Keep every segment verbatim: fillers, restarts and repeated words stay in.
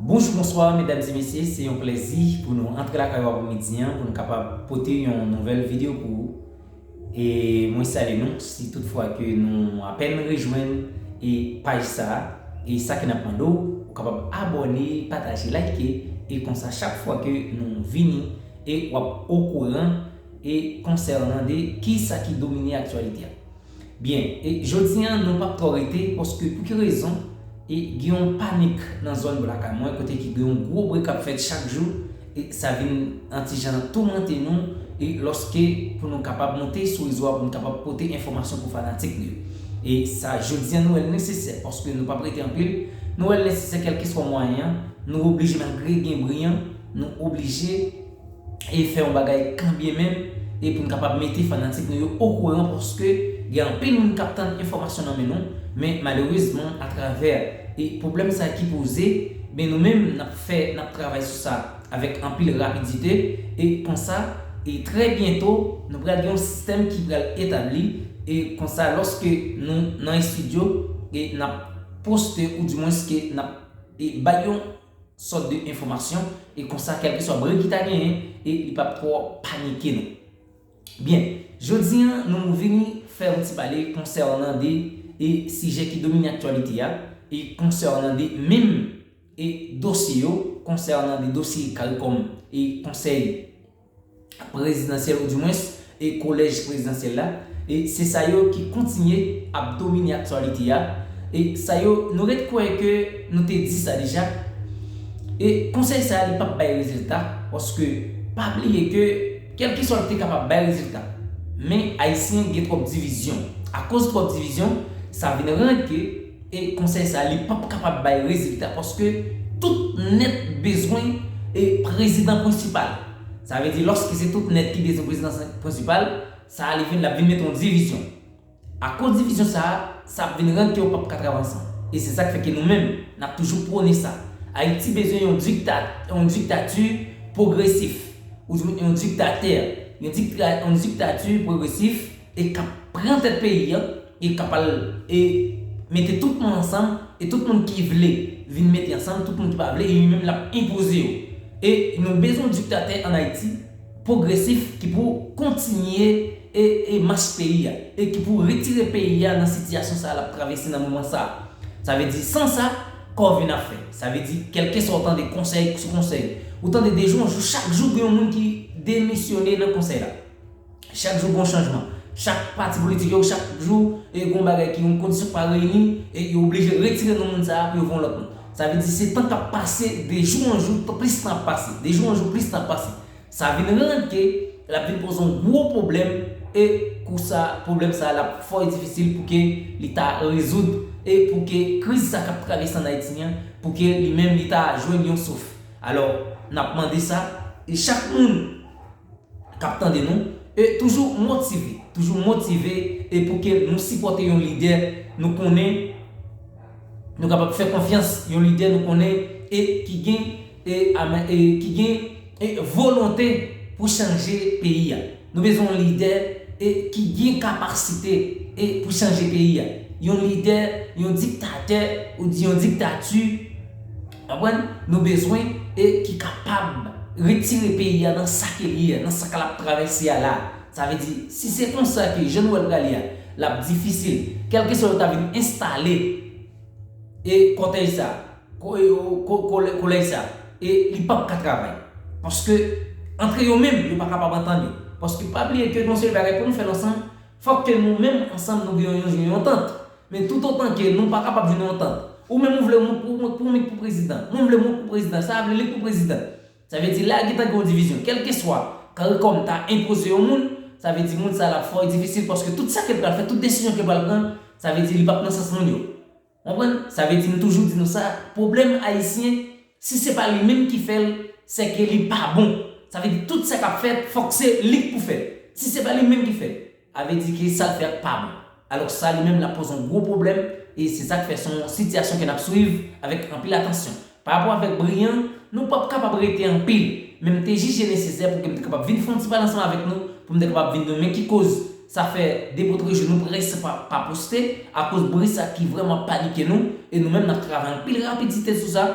Bonjou, bonswa, medam e mesye, se yon plèzi pou nou antre lakay ou aprèmidi an, pou nou kapab pote yon nouvèl videyo pou ou. E mwen salye nou, si tout fwa ke nou apèn rejwenn e paj sa a, e sa ke n ap mande w, ou kapab abòne, pataje, like, e konsa chak fwa ke nou vini, e w ap okouran e konsènan de kisa ki domine aktyalite a. Byen, e jodi an, nou p ap twò rete, paske pou ki rezon, e gen yon panik nan zòn bò lakay mwen, kote ki gen yon gwo bri k ap fèt chak jou, e sa vin yon ti jan toumante nou, e lòske pou nou kapab monte sou rezo a, pou nou kapab pote enfòmasyon pou fanatik nou yo. E sa, jodi an, nou wè l nesesè, paske nou p ap rete anpil, nou wè l nesesè kèlkeswa mwayen an, nou oblije, malgre gen bri an, nou oblije e fè yon bagay kanbyen menm, e pou n kapab mete fanatik nou yo okouran, paske gen anpil moun k ap tann enfòmasyon nan men nou, men malerezman, atravè e pwoblèm sa ki poze, men nou menm, n ap fè, n ap travay sou sa avèk anpil rapidite, e konsa, e trè byento, nou pral gen yon sistèm ki pral etabli, e konsa, lòske nou nan estidyo, e n ap poste, oudimwens ke n ap, e bay yon sòt de enfòmasyon, e konsa, kèlkeswa bri ki ta genyen, e li p ap twò panike nou. Byen, jodi an, nou vini fè yon ti pale konsènan de, e sijè ki domine aktyalite a, e konsènan de menm, e dosye yo, konsènan de dosye karikòm, e konsèy prezidansyèl, oudimwens, e kolèj prezidansyèl la, e se sa yo ki kontinye ap domine aktyalite a, e sa yo, nou ret kwè ke nou te di sa deja, e konsèy sa a, li p ap bay rezilta, paske pa bliye ke, kèlkeswa l te kapab bay rezilta, men Ayisyen gen twòp divizyon. Akoz twòp divizyon, sa vin rann ke, e konsèy sa a, li p ap kapab bay rezilta, paske tout nèt bezwen, e prezidan prensipal. Sa vle di, lòske se tout nèt ki bezwen prezidan prensipal, sa a, li vin, l ap vin mete yon divizyon. Akoz divizyon sa a, sa ap vin rann ke yo p ap ka travay ansanm. E se sa k fè ke nou menm, n ap toujou pwone sa. Ayiti bezwen yon dikta-, yon diktati pwogresif, oudimwens yon diktatè, yon dikta-, yon diktati pwogresif, e k ap pran tèt peyi an, e k ap al, e mete tout moun ansanm, e tout moun ki vle vin mete ansanm, tout moun ki pa vle, e li menm l ap enpoze yo. E nou bezwen yon diktatè ann Ayiti, pwogresif, ki pou kontinye e, e mach peyi a, e ki pou retire peyi a nan sitiyasyon sa a l ap travèse nan moman sa a. Sa vle di, san sa, kòve n ap fè. Sa vle di, kèlkeswa w tande konsèy sou konsèy, ou tande de jou an jou, chak jou gen yon moun ki demisyone nan konsèy la. Chak jou gen yon chanjman. Chak pati politik yo, chak jou, e gen yon bagay ki, yon kondisyon ki pa reyini, e yo oblije retire non moun sa a pou yo voye yon lòt moun. Sa vle di, se tan k ap pase, de jou an jou, tan, plis tan ap pase. De jou an jou, plis tan ap pase. Sa vin rann ke l ap vin poze yon gwo pwoblèm, e kou sa, pwoblèm sa a, l ap fò e difisil pou ke li ta rezoud, e pou ke kriz sa k ap travèse ann Ayiti an, pou ke li menm li ta jwenn yon souf. Alò, n ap mande sa, e chak moun k ap tande nou, e toujou motive, toujou motive, e pou ke nou sipòte yon lidè nou konnen, nou kapab fè konfyans, yon lidè nou konnen, e ki gen, e, amè-, e ki gen, e volonte pou chanje peyi a. Nou bezwen yon lidè, e ki gen kapasite, e pou chanje peyi a. Yon lidè, yon diktatè, ou di yon diktati, konprann? Nou bezwen, e ki kapab retire peyi a nan sa ke li ye, nan sa k ap travèse a la. Sa vle di, si se konsa ke jan nou wè l prale a, l ap difisil. Kèlkeswa yo ta vin enstale, e kòtèj sa, ko-, e, ko-, kole-, kolèj sa, e li p ap ka travay. Paske, antre yo menm, yo pa kapab antann yo. Paske, pa bliye ke gon sèl bagay pou nou fè l ansanm, fòk ke nou menm, ansanm, nou gen yon, yon, yon antant. Men toutotan ke nou pa kapab jwenn yon antant, ou menm ou vle mwen pou, mwen pou, mwen pou prezidan, mwen vle mwen pou prezidan, sa a vle li pou prezidan. Sa vle di, la gentan gen yon divizyon. Kèlkeswa karikòm ta enpoze yon moun, sa vle di moun sa a l ap fò e difisil, paske tout sa ke l pral fè, tout desizyon ke l pral pran, sa vle di li p ap nan sans moun yo. Konprann? Sa vle di, m toujou di nou sa, pwoblèm ayisyen, si se pa li menm ki fè l, se ke li pa bon. Sa vle di, tout sa k ap fèt, fòk se li k pou fè l. Si se pa li menm ki fè l, sa vle di ke sa l fè a pa bon. Alò sa li menm l ap poze yon gwo pwoblèm, e se sa k fè se yon sitiyasyon ke n ap swiv avèk anpil atansyon. Pa rapò avèk bri an, nou p ap kapab rete anpil, men m te jije nesesè pou ke m te kapab vin fè yon ti pale ansanm avèk nou, pou m te kapab vin di nou men ki koz sa fè de pou twa jou nou prèske pa, pa poste, akoz bri sa ki vrèman panike nou, e nou menm n ap travay anpil rapidite sou sa.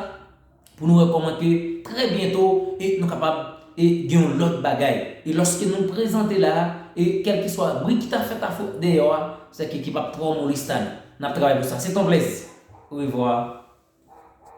pou nou wè kòman ke trè byento e nou kapab e gen yon lòt bagay. E lòske nou prezante la, e kèlkeswa bri ki ta fèt a fo-, deyò a, se ke ki p ap twò molesta nou. N ap travay pou sa. Se t on plèzi. Orevwa.